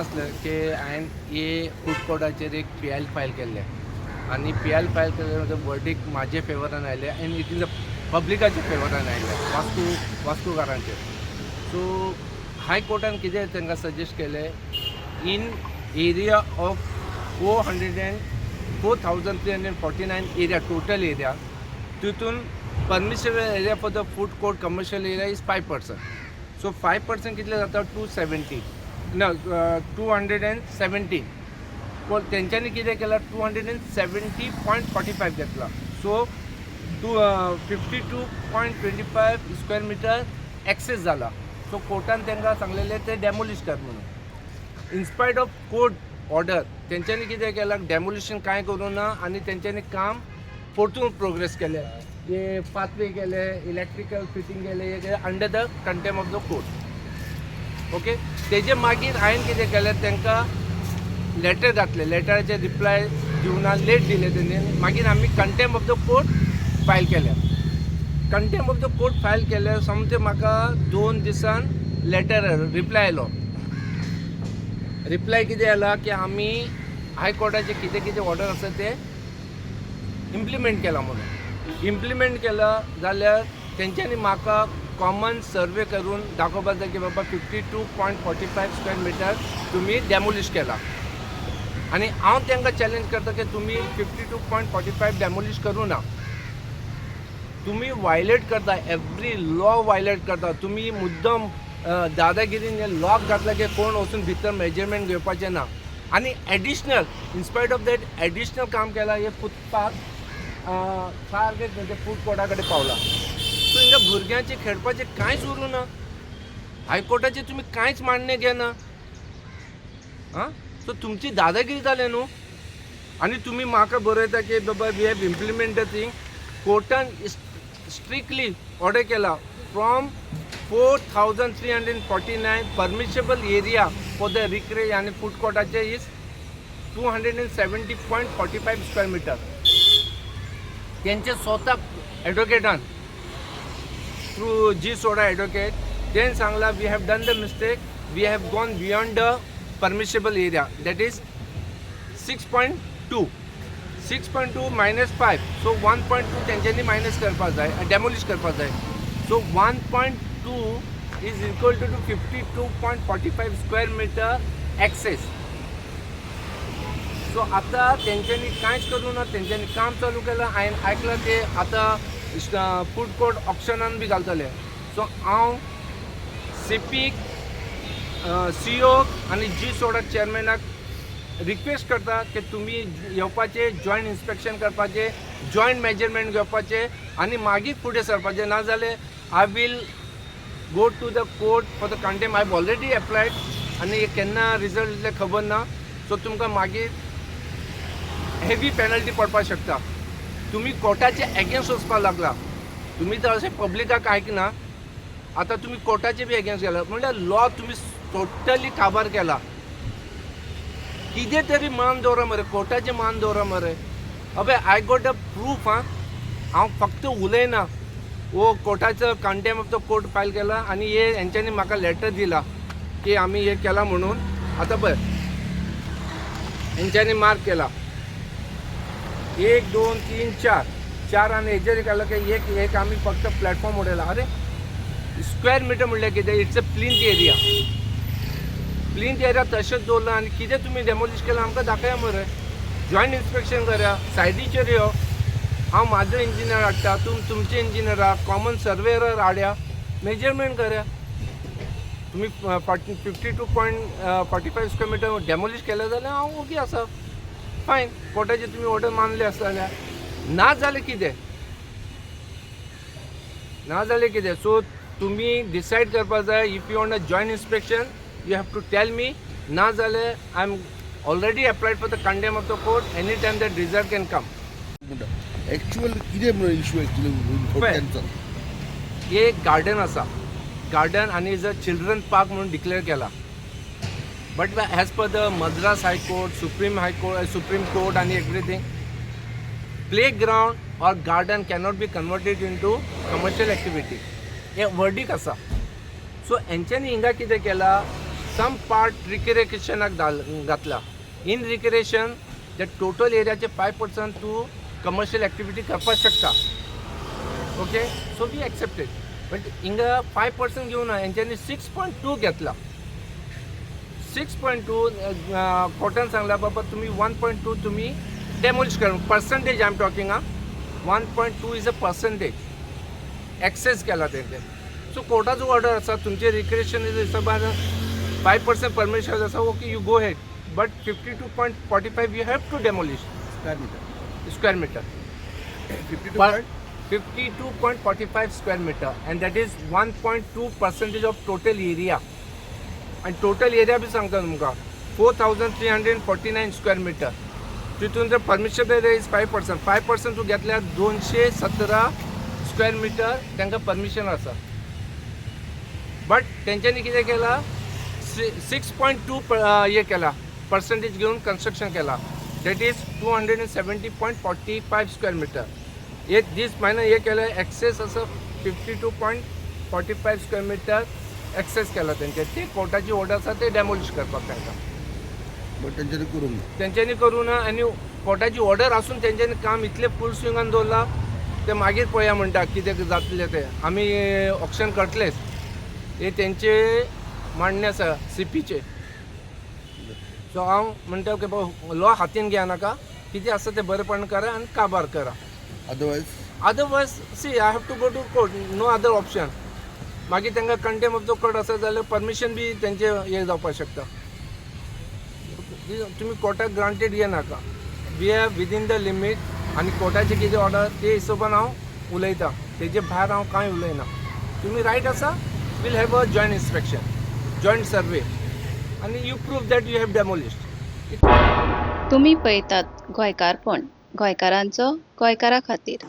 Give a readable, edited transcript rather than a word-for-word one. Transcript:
आसलें की हांवें हे फूड कोर्टाचेर एक पीआयएल फायल केल्लें आनी पीआयएल फायल केल्ले वर्डीक म्हाजे फेवरान आयलें आनी it is a पब्लिकाच्या फेवरान आयलें, वास्कोकारांचे. सो हायकोर्टान कितें तांकां सजेस्ट केलें, in area of 404,349 area, total area, तितून permissible area for the food court commercial area is 5%. So 5% कितले जाता? 270 ना, 217. पूण तेंच्यांनी कितें केलां, 270.45 घेतला. So 252.25 square meter excess जाला. सो कोर्टान तांकां सांगलेलें ते डेमोलिश कर म्हणून. In spite of court order तेंच्यांनी कितें केलां, डेमोलिशन कांय करूं ना आनी तेंच्यांनी काम परतून प्रोग्रेस केलें, जे पाथवे केले, इलेक्ट्रिकल फिटींग केले, under the contempt of the court, okay. तेजे मागीर हांवें कितें केलें, तांकां लेटर घातले. लेटराचे रिप्लाय दिवना, लेट दिले तेणी. मागीर आमी contempt of the court file केलें. Contempt of the court file केलें सोमतें म्हाका 2 दिसान लेटर रिप्लाय आयलो. रिप्लाय कितें आयला की आमी हायकोर्टाचे कितें कितें ऑर्डर आसा ते इम्प्लिमेंट केला म्हणून. इम्प्लिमेंट केला जाल्यार तेंच्यांनी म्हाका कॉमन सर्वे करून दाखोवपाक जाय की बाबा, 52.45 square meter तुमी डेमोलिश केला. आनी हांव तांकां चॅलेंज करता की तुमी 52.45 demolish करूं ना. तुमी वायलेट करता, एवरी लॉ वायलेट करता तुमी मुद्दम. दादागिरीन लॉक घातला की कोण वचून भितर मेजरमेंट घेवपाचें ना. आनी additional, in spite of that, additional काम केलां. हे फुटपाथ सारकें म्हणजे फूड कोर्टा कडेन पावला. सो हिंगा भुरग्यांचें खेळपाचें कांयच उरूं ना. हायकोर्टाचें तुमी कांयच मान्य घेना. आं, सो तुमची दादागिरी जालें न्हू. आनी तुमी म्हाका बरयता की बाबा, we have implement the thing. कोर्टान स्ट्रिक्टली ऑर्डर केला, from 4349 permissible area for the recre आनी फूड कोर्टाचे is 270.45 square meter. तेंचे स्वता एडवोकेटान, थ्रू जी सोडा एडवोकेट, तेन सांगला, we have done the mistake, we have gone beyond the permissible area, that is 6.2. 6.2 minus 5, so 1.2 तेंच्यांनी मायनस करपाक जाय, डेमोलिश करपाक जाय. So 1.2 is equal to 52.45 square meter excess. So आतां तेंच्यांनी कांयच करूं ना. तेंच्यांनी काम चालू केलां. हांवें आयकलां ते आतां फूड कोर्ट ऑक्शनान बी घालतले. सो हांव सीपीक, सीओ आनी जी सोडा चेअरमॅनाक रिक्वेस्ट करता की तुमी येवपाचे, जॉयंट इन्स्पेक्शन करपाचे, जॉयंट मेजरमेंट घेवपाचे आनी मागीर फुडें सरपाचें. नाजाल्यार I will go to the court for the contempt. I already applied आनी केन्ना रिजल्ट येतले खबर ना. सो तुमकां मागीर हेवी पेनल्टी पडपाक शकता. तुमी कोर्टाचे एगेन्स्ट वचपाक लागला. तुमी तर अशें पब्लिकाक आयकना, आतां तुमी कोर्टाचे बी एगेन्स्ट गेला. म्हणल्यार लॉ तुमी टोटली काबार केला. कितें तरी मान दवरा मरे, कोर्टाचें मान दवरा मरे. अबे, I got a proof. आं, हांव फक्त उलयना. वो कोर्टाचो contempt of the court file केला आनी हे हेंच्यांनी म्हाका लेटर दिला की आमी हे केलां म्हणून. आतां पळय, हेंच्यांनी मार्क केला एक, दोन, तीन, चार, चार आनी हेजेर केला की एक एक आमी फक्त प्लॅटफॉर्म उडयला. अरे, स्क्वेअर मिटर म्हणल्यार कितें? It's a plinth area. Plinth area तशेंच दवरला आनी कितें तुमी डेमोलिश केलां आमकां दाखया मरे. जॉयंट इन्स्पेक्शन करा, सायडीचेर यो. हांव म्हाजो इंजिनियर हाडटा, तुम तुमचे इंजिनियर कॉमन सर्वेयर हाड्या, मेजरमेंट करा. तुमी 52.45 square meter demolish केलें जाल्यार हांव ओके आसा, फायन. कोर्टाचे तुमी ऑर्डर मानले आसता जाल्यार. ना जाल्यार कितें? ना जाल्यार कितें? सो तुमी डिसायड करपाक जाय. If you want a joint inspection, you have to tell me. ना जाल्यार I am already applied for the contempt of the court. Any time that result can come. Actual कितें म्हणून इशू एक्चुअली? पळय. तांचो एक garden आसा, garden आनी is a children park म्हणून डिक्लेअर केला. But as per the Madras High Court, Supreme High Court, Supreme Court आनी everything, play ground or garden cannot be converted into commercial activity. हे वर्डीक आसा. सो हेंच्यांनी हिंगा कितें केलां? सम पार्ट रिक्रिएशनाक घातला. इन रिक्रिएशन ते टोटल एरियाचे 5% तूं कमर्शियल एक्टिविटी करपाक शकता. Okay, so we accepted, but हिंगा 5% घेवना हेंच्यांनी 6.2 घेतला. 6.2 कोर्टान सांगला, बाबा तुमी 1.2 तुमी डेमोलिश कर. Percentage I am talking. आं, 1.2 is a percentage excess केला तेंचे. सो कोर्टाचो ऑर्डर आसा, तुमचे रिक्रिएशन हिशोबान 5% परमिशन आसा. Okay, you go ahead, but 52.45 you have to demolish. Square meter. Square meter. 52 point 52.45 square meter, and that is 1.2 percentage of total area. आणि total area बी सांगता तुमकां, 4349 square meter. तितून जर permission is 5%, 5% तूं घेतल्यार 217 square metre तांकां permission आसा. But तेंच्यांनी कितें केलां, 6.2 हे केला, पर्संटेज घेवन कन्स्ट्रक्शन केला, that is 270.45 square meter. एक दीस मायनस हे केलं, एक्सेस असं 52.45 square meter excess केला तेंचे. ते कोर्टाची ऑर्डर आसा, ते डेमोलिश करपाक तांकां. बट तेंच्यांनी करूंक ना. तेंच्यांनी करूं ना आनी कोर्टाची ऑर्डर आसून तेंच्यांनी काम इतलें फूल स्विंगान दवरलां. ते मागीर पळया म्हणटा कितें जातलें तें, आमी ऑक्शन करतलेच, हे तेंचे मांडणें आसा सीपीचे. सो हांव म्हणटा की बाबा, लॉ हातीन घेवनाका. कितें आसा तें बरेपण करा आनी काबार करा. Otherwise? Otherwise, see, I have to go to court, no other option. मागीर तांकां कंटेम्प्ट ऑफ the court आसा जाल्यार परमिशन बी तेंचे हे जावपाक शकता. तुमी कोर्टाक granted घेनाका. We are within the limit आनी कोर्टाचे कितें ऑर्डर ते हिशोबान हांव उलयतां, तेजे भायर हांव कांय उलयना. तुमी रायट आसा, we'll have a joint inspection, joint survey आनी you prove that you have demolished. तुमी पळयतात गोंयकारपण, गोंयकारांचो गोंयकारा खातीर.